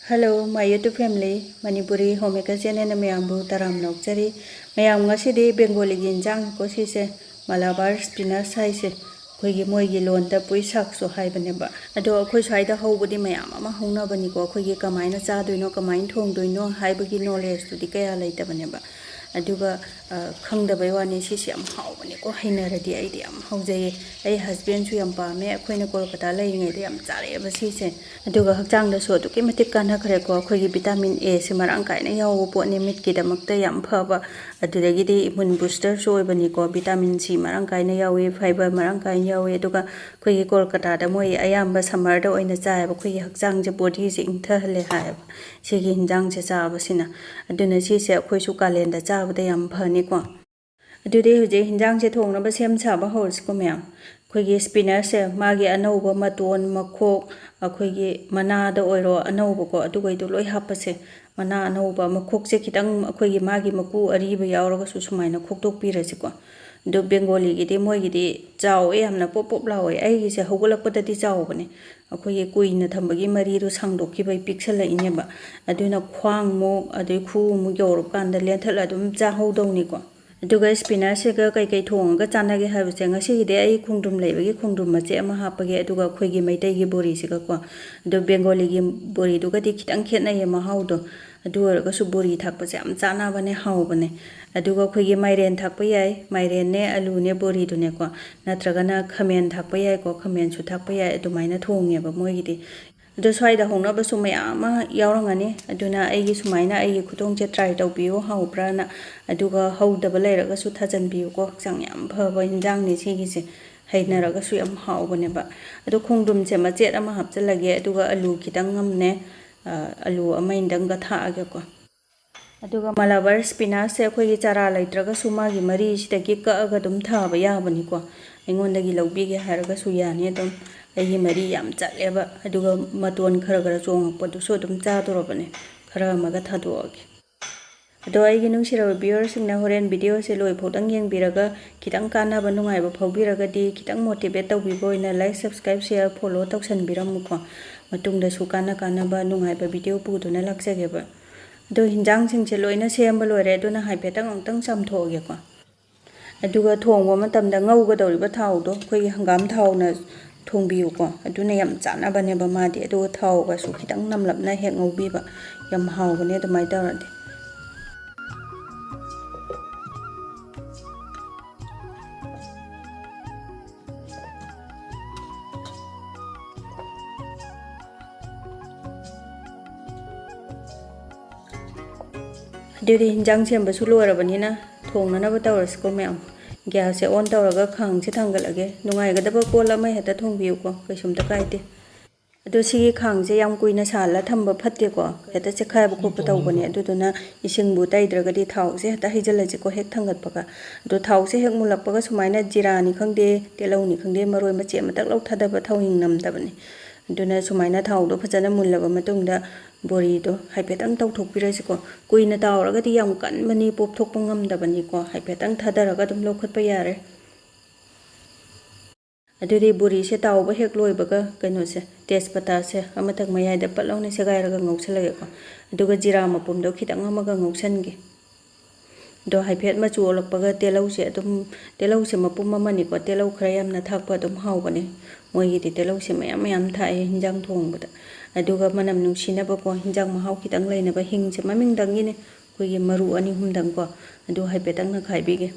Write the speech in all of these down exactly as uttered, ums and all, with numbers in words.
Hello, my YouTube family, Manipuri Homemaker channelꯅ ꯃꯌꯥꯝꯕꯨ ꯇꯔꯥꯝꯅ ꯑꯣꯛꯆꯔꯤ꯫ ꯃꯌꯥꯝ, ꯉꯁꯤꯗꯤ ꯕꯦꯡꯒꯣꯂꯤꯒꯤ ꯏꯟꯖꯥꯡꯅꯤꯀꯣ ꯁꯤꯁꯦ, ꯃꯂꯥꯕꯥꯔ ꯁ꯭ꯄꯤꯅꯁ ꯍꯥꯏꯁꯦ꯫ ꯑꯩꯈꯣꯏꯒꯤ ꯃꯣꯏꯒꯤ ꯂꯣꯟꯗ ꯄꯨꯏ ꯁꯥꯛꯁꯨ ꯍꯥꯏꯕꯅꯦꯕ꯫ ꯑꯗꯣ ꯑꯩꯈꯣꯏ ꯁ꯭ꯋꯥꯏꯗ ꯍꯧꯕꯗꯤ ꯃꯌꯥꯝ ꯑꯃ ꯍꯧꯅꯕꯅꯤꯀꯣ, ꯑꯩꯈꯣꯏꯒꯤ ꯀꯃꯥꯏꯅ ꯆꯥꯗꯣꯏꯅꯣ, ꯀꯃꯥꯏꯅ ꯊꯣꯡꯗꯣꯏꯅꯣ ꯍꯥꯏꯕꯒꯤ ꯅꯣꯂꯦꯖꯇꯨꯗꯤ ꯀꯌꯥ ꯂꯩꯇꯕꯅꯦꯕ꯫ ꯑꯗꯨꯒ, ꯑ, ꯈꯪꯗꯕꯩ ꯋꯥꯅꯤ, ꯁꯤꯁꯦ ꯌꯥꯝ ꯍꯥꯎꯕꯅꯦꯀꯣ, ꯍꯩꯅꯔꯗꯤ꯫ ꯑꯩꯗꯤ ꯌꯥꯝ ꯍꯧꯖꯩꯌꯦ, ꯑꯩ ꯍꯁꯕꯦꯟꯁꯨ ꯌꯥꯝ ꯄꯥꯝꯃꯦ, ꯑꯩꯈꯣꯏꯅ ꯀꯣꯜꯀꯇꯥ ꯂꯩꯔꯤꯉꯩꯗ ꯌꯥꯝ ꯆꯥꯔꯛꯑꯦꯕ ꯁꯤꯁꯦ꯫ ꯑꯗꯨꯒ ꯍꯛꯆꯥꯡꯗꯁꯨ ꯑꯗꯨꯛꯀꯤ ꯃꯇꯤꯛ ꯀꯥꯟꯅꯈ꯭ꯔꯦꯀꯣ꯫ ꯑꯩꯈꯣꯏꯒꯤ vitamin Aꯁꯦ ꯃꯔꯥꯡ ꯀꯥꯏꯅ ꯌꯥꯎꯕ ꯄꯣꯠꯅꯤ, ꯃꯤꯠꯀꯤꯗꯃꯛꯇ ꯌꯥꯝ ꯐꯕ꯫ ꯑꯗꯨꯗꯒꯤꯗꯤ immune boosterꯁꯨ ꯑꯣꯏꯕꯅꯤꯀꯣ꯫ Vitamin C ꯃꯔꯥꯡ ꯀꯥꯏꯅ ꯌꯥꯎꯏ, fiber ꯃꯔꯥꯡ ꯀꯥꯏꯅ ꯌꯥꯎꯏ꯫ ꯑꯗꯨꯒ ꯑꯩꯈꯣꯏꯒꯤ ꯀꯣꯜꯀꯇꯥꯗ ꯃꯣꯏ ꯑꯌꯥꯝꯕ summerꯗ ꯑꯣꯏꯅ ꯆꯥꯏꯌꯦꯕ꯫ ꯑꯩꯈꯣꯏꯒꯤ ꯍꯛꯆꯥꯡꯁꯦ, bodyꯁꯦ ꯏꯪꯊꯍꯜꯂꯦ ꯍꯥꯏꯌꯦꯕ ꯁꯤꯒꯤ ꯍꯤꯟꯖꯥꯡꯁꯦ ꯆꯥꯕꯁꯤꯅ꯫ ꯑꯗꯨꯅ ꯁꯤꯁꯦ ꯑꯩꯈꯣꯏꯁꯨ ꯀꯥꯂꯦꯟꯗ ꯆꯥꯕꯗ ꯌꯥꯝ ꯐꯅꯤꯀꯣ꯫ ꯑꯗꯨꯗꯤ ꯍꯧꯖꯤꯛ ꯍꯤꯟꯖꯥꯡꯁꯦ ꯊꯣꯡꯅꯕ ꯁꯦꯝ ꯁꯥꯕ ꯍꯧꯔꯁꯤꯀꯣ ꯃꯌꯥꯝ꯫ ꯑꯩꯈꯣꯏꯒꯤ ꯁ꯭ꯄꯤꯅꯁꯁꯦ, ꯃꯥꯒꯤ ꯑꯅꯧꯕ ꯃꯇꯣꯟ, ꯃꯈꯣꯛ, ꯑꯩꯈꯣꯏꯒꯤ ꯃꯅꯥꯗ ꯑꯣꯏꯔꯣ ꯑꯅꯧꯕꯀꯣ, ꯑꯗꯨꯈꯩꯗꯣ ꯂꯣꯏ ꯍꯥꯞꯄꯁꯦ꯫ ꯃꯅꯥ ꯑꯅꯧꯕ, ꯃꯈꯣꯛꯁꯦ ꯈꯤꯇꯪ ꯑꯩꯈꯣꯏꯒꯤ ꯃꯥꯒꯤ ꯃꯀꯨ ꯑꯔꯤꯕ ꯌꯥꯎꯔꯒꯁꯨ ꯁꯨꯃꯥꯏꯅ ꯈꯣꯛꯇꯣꯛꯄꯤꯔꯁꯤꯀꯣ꯫ ꯑꯗꯣ ꯕꯦꯡꯒꯣꯂꯤꯒꯤꯗꯤ ꯃꯣꯏꯒꯤꯗꯤ ꯆꯥꯎꯋꯦ, ꯌꯥꯝꯅ ꯄꯣꯞ ꯄꯣꯞ ꯂꯥꯎꯋꯦ꯫ ꯑꯩꯒꯤꯁꯦ ꯍꯧꯒꯠꯂꯛꯄꯗꯗꯤ ꯆꯥꯎꯕꯅꯦ, ꯑꯩꯈꯣꯏꯒꯤ ꯀꯨꯏꯅ ꯊꯝꯕꯒꯤ ꯃꯔꯤꯗꯣ ꯁꯥꯡꯗꯣꯛꯈꯤꯕꯩ ꯄꯤꯛꯁꯜꯂꯛꯏꯅꯦꯕ꯫ ꯑꯗꯨꯅ ꯈ꯭ꯋꯥꯡꯃꯨꯛ ꯑꯗꯩ ꯈꯨꯃꯨꯛ ꯌꯧꯔꯀꯥꯟꯗ ꯂꯦꯟꯊꯠꯂ ꯑꯗꯨꯝ ꯆꯥꯍꯧꯗꯧꯅꯤꯀꯣ꯫ ꯑꯗꯨꯒ ꯁ꯭ꯄꯤꯅꯁꯁꯤꯒ ꯀꯩꯀꯩ ꯊꯣꯡꯉꯒ ꯆꯥꯟꯅꯒꯦ ꯍꯥꯏꯕꯁꯦ, ꯉꯁꯤꯒꯤꯗꯤ ꯑꯩ ꯈꯣꯡꯗ꯭ꯔꯨꯝ ꯂꯩꯕꯒꯤ ꯈꯣꯡꯗ꯭ꯔꯨꯝ ꯃꯆꯦꯠ ꯑꯃ ꯍꯥꯞꯄꯒꯦ, ꯑꯗꯨꯒ ꯑꯩꯈꯣꯏꯒꯤ ꯃꯩꯇꯩꯒꯤ ꯕꯣꯔꯤꯁꯤꯒꯀꯣ꯫ ꯑꯗꯣ ꯕꯦꯡꯒꯣꯂꯤꯒꯤ ꯕꯣꯔꯤꯗꯨꯒꯗꯤ ꯈꯤꯇꯪ ꯈꯦꯠꯅꯩꯌꯦ ꯃꯍꯥꯎꯗꯣ꯫ ꯑꯗꯨ ꯑꯣꯏꯔꯒꯁꯨ ꯕꯣꯔꯤ ꯊꯥꯛꯄꯁꯦ ꯌꯥꯝ ꯆꯥꯟꯅꯕꯅꯦ, ꯍꯥꯎꯕꯅꯦ꯫ ꯑꯗꯨꯒ ꯑꯩꯈꯣꯏꯒꯤ ꯃꯥꯏꯔꯦꯟ ꯊꯥꯛꯄ ꯌꯥꯏ, ꯃꯥꯏꯔꯦꯟꯅꯦ, ꯑꯂꯨꯅꯦ, ꯕꯣꯔꯤꯗꯨꯅꯦꯀꯣ꯫ ꯅꯠꯇ꯭ꯔꯒꯅ ꯈꯥꯃꯦꯟ ꯊꯥꯛꯄ ꯌꯥꯏꯀꯣ, ꯈꯥꯃꯦꯟꯁꯨ ꯊꯥꯛꯄ ꯌꯥꯏ, ꯑꯗꯨꯃꯥꯏꯅ ꯊꯣꯡꯉꯦꯕ ꯃꯣꯏꯒꯤꯗꯤ꯫ ꯑꯗꯣ ꯁ꯭ꯋꯥꯏꯗ ꯍꯧꯅꯕꯁꯨ ꯃꯌꯥꯝ ꯑꯃ ꯌꯥꯎꯔꯝꯒꯅꯤ, ꯑꯗꯨꯅ ꯑꯩꯒꯤ ꯁꯨꯃꯥꯏꯅ ꯑꯩꯒꯤ ꯈꯨꯊꯣꯡꯁꯦ try ꯇꯧꯕꯤꯌꯨ, ꯍꯥꯎꯕ꯭ꯔꯥꯅ꯫ ꯑꯗꯨꯒ ꯍꯧꯗꯕ ꯂꯩꯔꯒꯁꯨ ꯊꯥꯖꯟꯕꯤꯌꯨꯀꯣ, ꯍꯛꯆꯥꯡ ꯌꯥꯝ ꯐꯕ ꯏꯟꯖꯥꯡꯅꯤ ꯁꯤꯒꯤꯁꯦ, ꯍꯩꯅꯔꯒꯁꯨ ꯌꯥꯝ ꯍꯥꯎꯕꯅꯦꯕ꯫ ꯑꯗꯣ ꯈꯣꯡꯗ꯭ꯔꯨꯝꯁꯦ ꯃꯆꯦꯠ ꯑꯃ ꯍꯥꯞꯆꯜꯂꯒꯦ, ꯑꯗꯨꯒ ꯑꯂꯨ ꯈꯤꯇꯪ ꯑꯃꯅꯦ, ꯑ, ꯑꯂꯨ ꯑꯃ ꯏꯟꯗꯪꯒ ꯊꯥꯛꯑꯒꯦꯀꯣ꯫ ꯑꯗꯨꯒ ꯃꯂꯥꯕꯥꯔ ꯁ꯭ꯄꯤꯅꯥꯁꯁꯦ ꯑꯩꯈꯣꯏꯒꯤ ꯆꯥꯔꯥ ꯂꯩꯇ꯭ꯔꯒꯁꯨ ꯃꯥꯒꯤ ꯃꯔꯤꯁꯤꯗꯒꯤ ꯀꯛꯑꯒ ꯑꯗꯨꯝ ꯊꯥꯕ ꯌꯥꯕꯅꯤꯀꯣ꯫ ꯑꯩꯉꯣꯟꯗꯒꯤ ꯂꯧꯕꯤꯒꯦ ꯍꯥꯏꯔꯒꯁꯨ ꯌꯥꯅꯤ ꯑꯗꯨꯝ꯫ ꯑꯩꯒꯤ ꯃꯔꯤ ꯌꯥꯝ ꯆꯠꯂꯦꯕ, ꯑꯗꯨꯒ ꯃꯇꯣꯟ ꯈꯔ ꯈꯔ ꯆꯣꯡꯉꯛꯄꯗꯨꯁꯨ ꯑꯗꯨꯝ ꯆꯥꯗꯣꯔꯕꯅꯦ꯫ ꯈꯔ ꯑꯃꯒ ꯊꯥꯗꯣꯛꯑꯒꯦ꯫ ꯑꯗꯣ ꯑꯩꯒꯤ ꯅꯨꯡꯁꯤꯔꯕ viewerꯁꯤꯡꯅ ꯍꯣꯔꯦꯟ videoꯁꯦ ꯂꯣꯏꯐꯥꯎꯗꯪ ꯌꯦꯡꯕꯤꯔꯒ ꯈꯤꯇꯪ ꯀꯥꯟꯅꯕ, ꯅꯨꯡꯉꯥꯏꯕ ꯐꯥꯎꯕꯤꯔꯒꯗꯤ ꯈꯤꯇꯪ motivate ꯇꯧꯕꯤꯕ ꯑꯣꯏꯅ like, subscribe, share, follow ꯇꯧꯁꯟꯕꯤꯔꯝꯃꯨꯀꯣ꯫ ꯃꯇꯨꯡꯗꯁꯨ ꯀꯥꯟꯅ ꯀꯥꯟꯅꯕ ꯅꯨꯡꯉꯥꯏꯕ ꯚꯤꯗꯤꯑꯣ ꯄꯨꯗꯨꯅ ꯂꯥꯛꯆꯒꯦꯕ꯫ ꯑꯗꯣ ꯍꯤꯟꯖꯥꯡꯁꯤꯡꯁꯦ ꯂꯣꯏꯅ ꯁꯦꯝꯕ ꯂꯣꯏꯔꯦ, ꯑꯗꯨꯅ ꯍꯥꯏꯐꯦꯠꯇꯪ ꯑꯃꯨꯛꯇꯪ ꯆꯥꯝꯊꯣꯛꯑꯒꯦꯀꯣ꯫ ꯑꯗꯨꯒ ꯊꯣꯡꯕ ꯃꯇꯝꯗ ꯉꯧꯒꯗꯧꯔꯤꯕ ꯊꯥꯎꯗꯣ ꯑꯩꯈꯣꯏꯒꯤ ꯍꯪꯒꯥꯝ ꯊꯥꯎꯅ ꯊꯣꯡꯕꯤꯌꯨꯀꯣ, ꯑꯗꯨꯅ ꯌꯥꯝ ꯆꯥꯅꯕꯅꯦꯕ ꯃꯥꯗꯤ꯫ ꯑꯗꯨꯒ ꯊꯥꯎꯒꯁꯨ ꯈꯤꯇꯪ ꯅꯝꯂꯞꯅ ꯍꯦꯛ ꯉꯧꯕꯤꯕ, ꯌꯥꯝ ꯍꯥꯎꯕꯅꯦ ꯑꯗꯨꯃꯥꯏꯅ ꯇꯧꯔꯗꯤ꯫ ꯑꯗꯨꯗꯤ ꯍꯤꯟꯖꯥꯡ ꯁꯦꯝꯕꯁꯨ ꯂꯣꯏꯔꯕꯅꯤꯅ ꯊꯣꯡꯅꯅꯕ ꯇꯧꯔꯁꯤꯀꯣ ꯃꯌꯥꯝ꯫ ꯒ꯭ꯌꯥꯁꯁꯦ ꯑꯣꯟ ꯇꯧꯔꯒ ꯈꯥꯡꯁꯦ ꯊꯥꯡꯒꯠꯂꯒꯦ꯫ ꯅꯨꯡꯉꯥꯏꯒꯗꯕ ꯄꯣꯠ ꯑꯃ ꯍꯦꯛꯇ ꯊꯣꯡꯕꯤꯌꯨꯀꯣ, ꯀꯩꯁꯨꯝꯇ ꯀꯥꯏꯗꯦ꯫ ꯑꯗꯣ ꯁꯤꯒꯤ ꯈꯥꯡꯁꯦ ꯌꯥꯝ ꯀꯨꯏꯅ ꯁꯥꯍꯜꯂ ꯊꯝꯕ ꯐꯠꯇꯦꯀꯣ, ꯍꯦꯛꯇ ꯆꯦꯛꯈꯥꯏꯕ ꯈꯣꯠꯄ ꯇꯧꯕꯅꯦ꯫ ꯑꯗꯨꯗꯨꯅ ꯏꯁꯤꯡꯕꯨ ꯇꯩꯗ꯭ꯔꯒꯗꯤ ꯊꯥꯎꯁꯦ ꯍꯦꯛꯇ ꯍꯩꯖꯤꯜꯂꯁꯤꯀꯣ ꯍꯦꯛ ꯊꯥꯡꯒꯠꯄꯒ꯫ ꯑꯗꯣ ꯊꯥꯎꯁꯦ ꯍꯦꯛ ꯃꯨꯜꯂꯛꯄꯒ ꯁꯨꯃꯥꯏꯅ ꯖꯤꯔꯥꯅꯤ ꯈꯪꯗꯦ, ꯇꯤꯜꯍꯧꯅꯤ ꯈꯪꯗꯦ, ꯃꯔꯣꯏ ꯃꯆꯦꯠ ꯑꯃꯇꯛ ꯂꯧꯊꯗꯕ ꯊꯥꯎ ꯍꯤꯡ ꯅꯝꯗꯕꯅꯦ꯫ ꯑꯗꯨꯅ ꯁꯨꯃꯥꯏꯅ ꯊꯥꯎꯗꯣ ꯐꯖꯅ ꯃꯨꯜꯂꯕ ꯃꯇꯨꯡꯗ ꯕꯣꯔꯤꯗꯣ ꯍꯥꯏꯐꯦꯠꯇꯪ ꯇꯧꯊꯣꯛꯄꯤꯔꯁꯤꯀꯣ꯫ ꯀꯨꯏꯅ ꯇꯥꯎꯔꯒꯗꯤ ꯌꯥꯝ ꯀꯟꯕꯅꯤ, ꯄꯣꯞꯊꯣꯛꯄ ꯉꯝꯗꯕꯅꯤꯀꯣ꯫ ꯍꯥꯏꯐꯦꯠꯇꯪ ꯊꯥꯗꯔꯒ ꯑꯗꯨꯝ ꯂꯧꯈꯠꯄ ꯌꯥꯔꯦ꯫ ꯑꯗꯨꯗꯤ ꯕꯣꯔꯤꯁꯦ ꯇꯥꯎꯕ ꯍꯦꯛ ꯂꯣꯏꯕꯒ ꯀꯩꯅꯣꯁꯦ, ꯇꯦꯖꯄꯇꯥꯁꯦ ꯑꯃꯇꯪ ꯃꯌꯥꯏꯗ ꯄꯠ ꯂꯥꯎꯅ ꯁꯦꯒꯥꯏꯔꯒ ꯉꯧꯁꯜꯂꯒꯦꯀꯣ꯫ ꯑꯗꯨꯒ ꯖꯤꯔꯥ ꯃꯄꯨꯝꯗꯣ ꯈꯤꯇꯪ ꯑꯃꯒ ꯉꯧꯁꯟꯒꯦ꯫ ꯑꯗꯣ ꯍꯥꯏꯐꯦꯠ ꯃꯆꯨ ꯑꯣꯜꯂꯛꯄꯒ ꯇꯤꯜꯍꯧꯁꯦ ꯑꯗꯨꯝ, ꯇꯤꯜꯍꯧꯁꯦ ꯃꯄꯨꯝ ꯑꯃꯅꯤꯀꯣ, ꯇꯤꯜꯍꯧ ꯈꯔ ꯌꯥꯝꯅ ꯊꯥꯛꯄ ꯑꯗꯨꯝ ꯍꯥꯎꯕꯅꯦ꯫ ꯃꯣꯏꯒꯤꯗꯤ ꯇꯤꯜꯍꯧꯁꯦ ꯃꯌꯥꯝ ꯃꯌꯥꯝ ꯊꯥꯛꯑꯦ ꯍꯤꯟꯖꯥꯡ ꯊꯣꯡꯕꯗ꯫ ꯑꯗꯨꯒ ꯃꯅꯝ ꯅꯨꯡꯁꯤꯅꯕꯀꯣ, ꯍꯤꯟꯖꯥꯡ ꯃꯍꯥꯎ ꯈꯤꯇꯪ ꯂꯩꯅꯕ ꯍꯤꯡꯁꯦ ꯃꯃꯤꯡꯗꯪꯒꯤꯅꯦ, ꯑꯩꯈꯣꯏꯒꯤ ꯃꯔꯨ ꯑꯅꯤ ꯑꯍꯨꯝꯗꯪꯀꯣ, ꯑꯗꯨ ꯍꯥꯏꯐꯦꯠꯇꯪ ꯅꯩꯈꯥꯏꯕꯤꯒꯦ꯫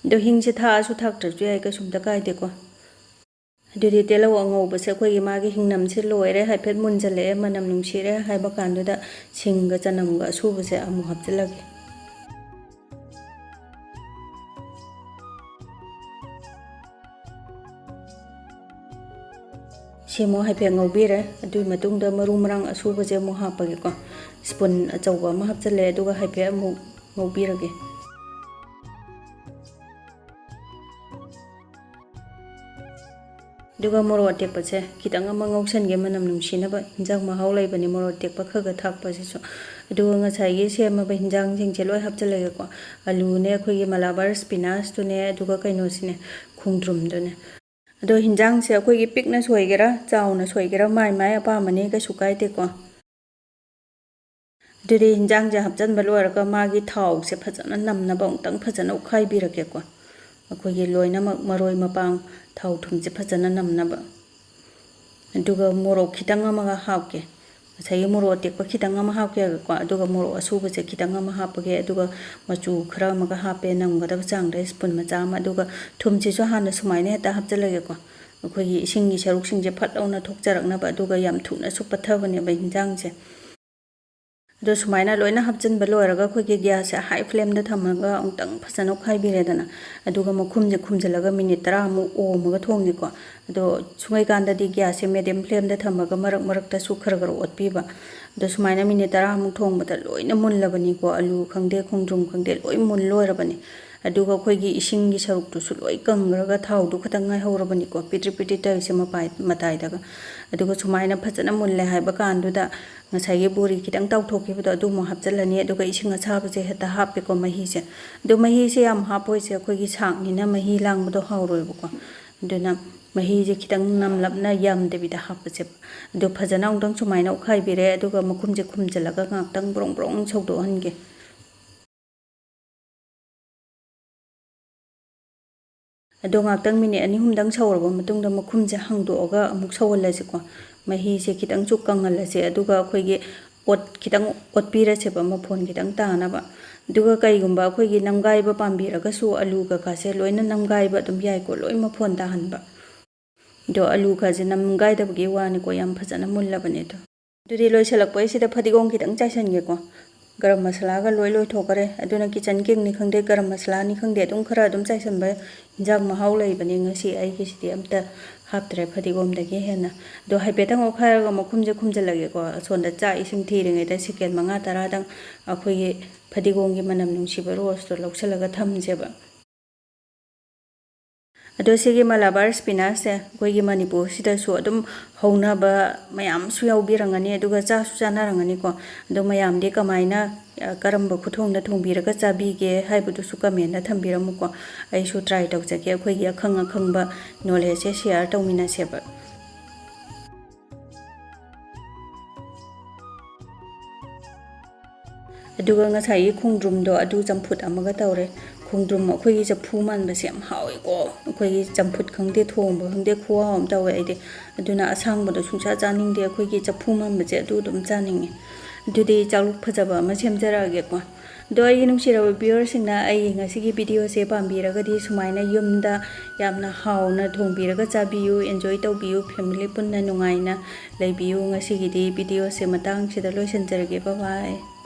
ꯑꯗꯣ ꯍꯤꯡꯁꯦ ꯊꯥꯛꯑꯁꯨ ꯊꯥꯛꯇ꯭ꯔꯁꯨ ꯌꯥꯏ, ꯀꯩꯁꯨꯝꯇ ꯀꯥꯏꯗꯦꯀꯣ꯫ ꯑꯗꯨꯗꯤ ꯇꯤꯜꯍꯧ ꯑꯉꯧꯕꯁꯦ ꯑꯩꯈꯣꯏꯒꯤ ꯃꯥꯒꯤ ꯍꯤꯡꯅꯝꯁꯦ ꯂꯣꯏꯔꯦ, ꯍꯥꯏꯐꯦꯠ ꯃꯨꯟꯖꯜꯂꯛꯑꯦ, ꯃꯅꯝ ꯅꯨꯡꯁꯤꯔꯦ ꯍꯥꯏꯕ ꯀꯥꯟꯗꯨꯗ ꯁꯤꯡꯒ ꯆꯅꯝꯒ ꯑꯁꯨꯕꯁꯦ ꯑꯃꯨꯛ ꯍꯥꯞꯆꯤꯜꯂꯒꯦ꯫ ꯁꯤ ꯑꯃꯨꯛ ꯍꯥꯏꯐꯦꯠ ꯉꯧꯕꯤꯔꯦ꯫ ꯑꯗꯨꯒꯤ ꯃꯇꯨꯡꯗ ꯃꯔꯨ ꯃꯔꯥꯡ ꯑꯁꯨꯕꯁꯦ ꯑꯃꯨꯛ ꯍꯥꯞꯄꯒꯦꯀꯣ꯫ ꯁ꯭ꯄꯨꯟ ꯑꯆꯧꯕ ꯑꯃ ꯍꯥꯞꯆꯤꯜꯂꯦ, ꯑꯗꯨꯒ ꯍꯥꯏꯐꯦꯠ ꯑꯃꯨꯛ ꯉꯧꯕꯤꯔꯒꯦ꯫ ꯑꯗꯨꯒ ꯃꯣꯔꯣꯛ ꯑꯇꯦꯛꯄꯁꯦ ꯈꯤꯇꯪ ꯑꯃ ꯉꯧꯁꯟꯒꯦ, ꯃꯅꯝ ꯅꯨꯡꯁꯤꯅꯕ꯫ ꯍꯤꯟꯖꯥꯡ ꯃꯍꯥꯎ ꯂꯩꯕꯅꯦ ꯃꯣꯔꯣꯛ ꯑꯇꯦꯛꯄ ꯈꯔ ꯈꯔ ꯊꯥꯛꯄꯁꯤꯁꯨ꯫ ꯑꯗꯨꯒ ꯉꯁꯥꯏꯒꯤ ꯁꯦꯝꯃꯕ ꯍꯤꯟꯖꯥꯡꯁꯤꯡꯁꯦ ꯂꯣꯏ ꯍꯥꯞꯆꯤꯜꯂꯒꯦꯀꯣ꯫ ꯑꯂꯨꯅꯦ, ꯑꯩꯈꯣꯏꯒꯤ ꯃꯂꯥꯕꯥꯔ ꯁ꯭ꯄꯤꯅꯥꯁꯇꯨꯅꯦ, ꯑꯗꯨꯒ ꯀꯩꯅꯣꯁꯤꯅꯦ, ꯈꯣꯡꯗ꯭ꯔꯨꯝꯗꯨꯅꯦ꯫ ꯑꯗꯣ ꯍꯤꯟꯖꯥꯡꯁꯦ ꯑꯩꯈꯣꯏꯒꯤ ꯄꯤꯛꯅ ꯁꯣꯏꯒꯦꯔꯥ, ꯆꯥꯎꯅ ꯁꯣꯏꯒꯦꯔꯥ, ꯃꯥꯏ ꯃꯥꯏ ꯑꯄꯥꯝꯕꯅꯤ, ꯀꯩꯁꯨ ꯀꯥꯏꯗꯦꯀꯣ꯫ ꯑꯗꯨꯗꯤ ꯍꯤꯟꯖꯥꯡꯁꯦ ꯍꯥꯞꯆꯤꯟꯕ ꯂꯣꯏꯔꯒ ꯃꯥꯒꯤ ꯊꯥꯎꯁꯦ ꯐꯖꯅ ꯅꯝꯅꯕ ꯑꯃꯨꯛꯇꯪ ꯐꯖꯅ ꯑꯣꯠꯈꯥꯏꯕꯤꯔꯒꯦꯀꯣ꯫ ꯑꯩꯈꯣꯏꯒꯤ ꯂꯣꯏꯅꯃꯛ ꯃꯔꯣꯏ ꯃꯄꯥꯡ, ꯊꯥꯎ ꯊꯨꯝꯁꯦ ꯐꯖꯅ ꯅꯝꯅꯕ꯫ ꯑꯗꯨꯒ ꯃꯣꯔꯣꯛ ꯈꯤꯇꯪ ꯑꯃꯒ ꯍꯥꯞꯀꯦ꯫ ꯉꯁꯥꯏꯒꯤ ꯃꯣꯔꯣꯛ ꯑꯇꯦꯛꯄ ꯈꯤꯇꯪ ꯑꯃ ꯍꯥꯞꯀꯦꯀꯣ, ꯑꯗꯨꯒ ꯃꯣꯔꯣꯛ ꯑꯁꯨꯕꯁꯦ ꯈꯤꯇꯪ ꯑꯃ ꯍꯥꯞꯄꯒꯦ, ꯑꯗꯨꯒ ꯃꯆꯨ ꯈꯔ ꯑꯃꯒ ꯍꯥꯞꯄꯦ, ꯅꯝꯒꯗꯕ ꯆꯥꯡꯗ ꯁ꯭ꯄꯨꯟ ꯃꯆꯥ ꯑꯃ, ꯑꯗꯨꯒ ꯊꯨꯝꯁꯤꯁꯨ ꯍꯥꯟꯅ ꯁꯨꯃꯥꯏꯅ ꯍꯦꯛꯇ ꯍꯥꯞꯆꯤꯜꯂꯒꯦꯀꯣ꯫ ꯑꯩꯈꯣꯏꯒꯤ ꯏꯁꯤꯡꯒꯤ ꯁꯔꯨꯛꯁꯤꯡꯁꯦ ꯐꯠ ꯂꯥꯎꯅ ꯊꯣꯛꯆꯔꯛꯅꯕ, ꯑꯗꯨꯒ ꯌꯥꯝ ꯊꯨꯅꯁꯨ ꯄꯠꯊꯕꯅꯦꯕ ꯍꯤꯟꯖꯥꯡꯁꯦ꯫ ꯑꯗꯣ ꯁꯨꯃꯥꯏꯅ ꯂꯣꯏꯅ ꯍꯥꯞꯆꯤꯟꯕ ꯂꯣꯏꯔꯒ ꯑꯩꯈꯣꯏꯒꯤ gas ꯁꯦ high flame ꯗ ꯊꯝꯃꯒ ꯑꯃꯨꯛꯇꯪ ꯐꯖꯅ ꯑꯣꯠꯈꯥꯏꯕꯤꯔꯦꯗꯅ, ꯑꯗꯨꯒ ꯃꯈꯨꯝꯁꯦ ꯈꯨꯝꯖꯤꯜꯂꯒ minute ꯇꯔꯥꯃꯨꯛ ꯑꯣꯝꯃꯒ ꯊꯣꯡꯁꯤꯀꯣ꯫ ꯑꯗꯣ ꯁꯨꯡꯍꯩꯀꯥꯟꯗꯗꯤ gas ꯁꯦ medium flame ꯗ ꯊꯝꯃꯒ ꯃꯔꯛ ꯃꯔꯛꯇꯁꯨ ꯈꯔ ꯈꯔ ꯑꯣꯠꯄꯤꯕ꯫ ꯑꯗꯣ ꯁꯨꯃꯥꯏꯅ minute ꯇꯔꯥꯃꯨꯛ ꯊꯣꯡꯕꯗ ꯂꯣꯏꯅ ꯃꯨꯜꯂꯕꯅꯤꯀꯣ, ꯑꯂꯨ ꯈꯪꯗꯦ, ꯈꯣꯡꯗ꯭ꯔꯨꯝ ꯈꯪꯗꯦ, ꯂꯣꯏ ꯃꯨꯜ ꯂꯣꯏꯔꯕꯅꯤ꯫ ꯑꯗꯨꯒ ꯑꯩꯈꯣꯏꯒꯤ ꯏꯁꯤꯡꯒꯤ ꯁꯔꯨꯛꯇꯨꯁꯨ ꯂꯣꯏ ꯀꯪꯈ꯭ꯔꯒ ꯊꯥꯎꯗꯨ ꯈꯛꯇꯪ ꯉꯥꯏꯍꯧꯔꯕꯅꯤꯀꯣ, ꯄꯤꯗ꯭ꯔꯤꯛ ꯄꯤꯗ꯭ꯔꯤꯛ ꯇꯧꯔꯤꯁꯦ ꯃꯄꯥꯏ ꯃꯇꯥꯏꯗꯒ꯫ ꯑꯗꯨꯒ ꯁꯨꯃꯥꯏꯅ ꯐꯖꯅ ꯃꯨꯜꯂꯦ ꯍꯥꯏꯕ ꯀꯥꯟꯗꯨꯗ ꯉꯁꯥꯏꯒꯤ ꯕꯣꯔꯤ ꯈꯤꯇꯪ ꯇꯥꯎꯊꯣꯛꯈꯤꯕꯗꯣ ꯑꯗꯨ ꯑꯃꯨꯛ ꯍꯥꯞꯆꯤꯜꯂꯅꯤ꯫ ꯑꯗꯨꯒ ꯏꯁꯤꯡ ꯑꯁꯥꯕꯁꯦ ꯍꯦꯛꯇ ꯍꯥꯞꯄꯦꯀꯣ, ꯃꯍꯤꯁꯦ꯫ ꯑꯗꯣ ꯃꯍꯤꯁꯦ ꯌꯥꯝ ꯍꯥꯞꯄꯣꯏꯁꯦ, ꯑꯩꯈꯣꯏꯒꯤ ꯁꯥꯛꯅꯤꯅ ꯃꯍꯤ ꯂꯥꯡꯕꯗꯣ ꯍꯥꯎꯔꯣꯏꯕꯀꯣ꯫ ꯑꯗꯨꯅ ꯃꯍꯤꯁꯦ ꯈꯤꯇꯪ ꯅꯝꯂꯞꯅ ꯌꯥꯝꯗꯕꯤꯗ ꯍꯥꯞꯄꯁꯦꯕ꯫ ꯑꯗꯣ ꯐꯖꯅ ꯑꯃꯨꯛꯇꯪ ꯁꯨꯃꯥꯏꯅ ꯑꯣꯠꯈꯥꯏꯕꯤꯔꯦ, ꯑꯗꯨꯒ ꯃꯈꯨꯝꯁꯦ ꯈꯨꯝꯖꯤꯜꯂꯒ ꯉꯥꯛꯇꯪ ꯕ꯭ꯔꯣꯡ ꯕ꯭ꯔꯣꯡ ꯁꯧꯗꯣꯛꯍꯟꯒꯦ꯫ ꯑꯗꯣ ꯉꯥꯛꯇꯪ minute ꯑꯅꯤ ꯑꯍꯨꯝꯗꯪ ꯁꯧꯔꯕ ꯃꯇꯨꯡꯗ ꯃꯈꯨꯝꯁꯦ ꯍꯥꯡꯗꯣꯛꯑꯒ ꯑꯃꯨꯛ ꯁꯧꯍꯜꯂꯁꯤꯀꯣ꯫ ꯃꯍꯤꯁꯦ ꯈꯤꯇꯪꯁꯨ ꯀꯪꯍꯜꯂꯁꯦ, ꯑꯗꯨꯒ ꯑꯩꯈꯣꯏꯒꯤ ꯑꯣꯠ-, ꯈꯤꯇꯪ ꯑꯣꯠꯄꯤꯔꯁꯦꯕ, ꯃꯐꯣꯟ ꯈꯤꯇꯪ ꯇꯥꯅꯕ꯫ ꯑꯗꯨꯒ ꯀꯩꯒꯨꯝꯕ ꯑꯩꯈꯣꯏꯒꯤ ꯅꯝꯒꯥꯏꯕ ꯄꯥꯝꯕꯤꯔꯒꯁꯨ ꯑꯂꯨ ꯀꯀꯥꯁꯦ ꯂꯣꯏꯅ ꯅꯝꯒꯥꯏꯕ ꯑꯗꯨꯝ ꯌꯥꯏꯀꯣ, ꯂꯣꯏ ꯃꯐꯣꯟ ꯇꯥꯍꯟꯕ꯫ ꯑꯗꯣ ꯑꯂꯨ ꯀꯥꯁꯦ ꯅꯝꯒꯥꯏꯗꯕꯒꯤ ꯋꯥꯅꯤꯀꯣ, ꯌꯥꯝ ꯐꯖꯅ ꯃꯨꯜꯂꯕꯅꯦ ꯑꯗꯣ꯫ ꯑꯗꯨꯗꯤ ꯂꯣꯏꯁꯤꯜꯂꯛꯄꯩꯁꯤꯗ ꯐꯗꯤꯒꯣꯝ ꯈꯤꯇꯪ ꯆꯥꯏꯁꯟꯒꯦꯀꯣ꯫ ꯒꯔꯝ ꯃꯁꯥꯂꯥꯒ ꯂꯣꯏ ꯂꯣꯏꯊꯣꯛꯈꯔꯦ꯫ ꯑꯗꯨꯅ kitchen king ꯅꯤ ꯈꯪꯗꯦ, ꯒꯔꯝ ꯃꯁꯥꯂꯥꯅꯤ ꯈꯪꯗꯦ, ꯑꯗꯨꯝ ꯈꯔ ꯑꯗꯨꯝ ꯆꯥꯏꯁꯟꯕ ꯌꯥꯏ꯫ ꯏꯟꯖꯥꯡ ꯃꯍꯥꯎ ꯂꯩꯕꯅꯦ꯫ ꯉꯁꯤ ꯑꯩꯒꯤꯁꯤꯗꯤ ꯑꯝꯇ ꯍꯥꯞꯇ꯭ꯔꯦ ꯐꯗꯤꯒꯣꯝꯗꯒꯤ ꯍꯦꯟꯅ꯫ ꯑꯗꯣ ꯍꯥꯏꯐꯦꯠꯇꯪ ꯑꯣꯠꯈꯥꯏꯔꯒ ꯃꯈꯨꯝꯁꯦ ꯈꯨꯝꯖꯤꯜꯂꯒꯦꯀꯣ꯫ ꯑꯁꯣꯝꯗ ꯆꯥꯛ ꯏꯁꯤꯡ ꯊꯤꯔꯤꯉꯩꯗ second ꯃꯉꯥ ꯇꯔꯥꯗꯪ ꯑꯩꯈꯣꯏꯒꯤ ꯐꯗꯤꯒꯣꯝꯒꯤ ꯃꯅꯝ ꯅꯨꯡꯁꯤꯕ roast ꯇꯣ ꯂꯧꯁꯤꯜꯂꯒ ꯊꯝꯁꯦꯕ꯫ ꯑꯗꯣ ꯁꯤꯒꯤ ꯃꯂꯥꯕꯥꯔ ꯁ꯭ꯄꯤꯅꯥꯁꯁꯦ ꯑꯩꯈꯣꯏꯒꯤ ꯃꯅꯤꯄꯨꯔꯁꯤꯗꯁꯨ ꯑꯗꯨꯝ ꯍꯧꯅꯕ ꯃꯌꯥꯝꯁꯨ ꯌꯥꯎꯕꯤꯔꯝꯒꯅꯤ, ꯑꯗꯨꯒ ꯆꯥꯁꯨ ꯆꯥꯅꯔꯝꯒꯅꯤꯀꯣ꯫ ꯑꯗꯣ ꯃꯌꯥꯝꯗꯤ ꯀꯃꯥꯏꯅ, ꯑ, ꯀꯔꯝꯕ ꯈꯨꯊꯣꯡꯗ ꯊꯣꯡꯕꯤꯔꯒ ꯆꯥꯕꯤꯒꯦ ꯍꯥꯏꯕꯗꯨꯁꯨ comment ꯇ ꯊꯝꯕꯤꯔꯝꯃꯨꯀꯣ꯫ ꯑꯩꯁꯨ try ꯇꯧꯖꯒꯦ, ꯑꯩꯈꯣꯏꯒꯤ ꯑꯈꯪ ꯑꯈꯪꯕ knowledge ꯁꯦ share ꯇꯧꯃꯤꯟꯅꯁꯦꯕ꯫ ꯑꯗꯨꯒ ꯉꯁꯥꯏꯒꯤ ꯈꯣꯡꯗ꯭ꯔꯨꯝꯗꯣ ꯑꯗꯨ ꯆꯝꯐꯨꯠ ꯑꯃꯒ ꯇꯧꯔꯦ꯫ ꯈꯣꯡꯗ꯭ꯔꯨꯝ ꯑꯩꯈꯣꯏꯒꯤ ꯆꯐꯨ ꯃꯥꯟꯕꯁꯦ ꯌꯥꯝ ꯍꯥꯎꯋꯦꯀꯣ꯫ ꯑꯩꯈꯣꯏꯒꯤ ꯆꯝꯐꯨꯠ ꯈꯪꯗꯦ, ꯊꯣꯡꯕ ꯈꯪꯗꯦ, ꯈꯨꯍꯥꯎ ꯑꯃ ꯇꯧꯋꯦ ꯑꯩꯗꯤ꯫ ꯑꯗꯨꯅ ꯑꯁꯥꯡꯕꯗꯣ ꯁꯨꯡꯆꯥ ꯆꯥꯅꯤꯡꯗꯦ, ꯑꯩꯈꯣꯏꯒꯤ ꯆꯐꯨ ꯃꯥꯟꯕꯁꯦ ꯑꯗꯨ ꯑꯗꯨꯝ ꯆꯥꯅꯤꯡꯉꯦ꯫ ꯑꯗꯨꯗꯤ ꯆꯥꯛꯂꯨꯛ ꯐꯖꯕ ꯑꯃ ꯁꯦꯝꯖꯔꯛꯑꯒꯦꯀꯣ꯫ ꯑꯗꯣ ꯑꯩꯒꯤ ꯅꯨꯡꯁꯤꯔꯕ viewer ꯁꯤꯡꯅ ꯑꯩꯒꯤ ꯉꯁꯤꯒꯤ video ꯁꯦ ꯄꯥꯝꯕꯤꯔꯒꯗꯤ ꯁꯨꯃꯥꯏꯅ ꯌꯨꯝꯗ ꯌꯥꯝꯅ ꯍꯥꯎꯅ ꯊꯣꯡꯕꯤꯔꯒ ꯆꯥꯕꯤꯌꯨ, enjoy ꯇꯧꯕꯤꯌꯨ, family ꯄꯨꯟꯅ ꯅꯨꯡꯉꯥꯏꯅ ꯂꯩꯕꯤꯌꯨ꯫ ꯉꯁꯤꯒꯤꯗꯤ video ꯁꯦ ꯃꯇꯥꯡꯁꯤꯗ ꯂꯣꯏꯁꯤꯟꯖꯔꯒꯦ꯫ Bye bye꯫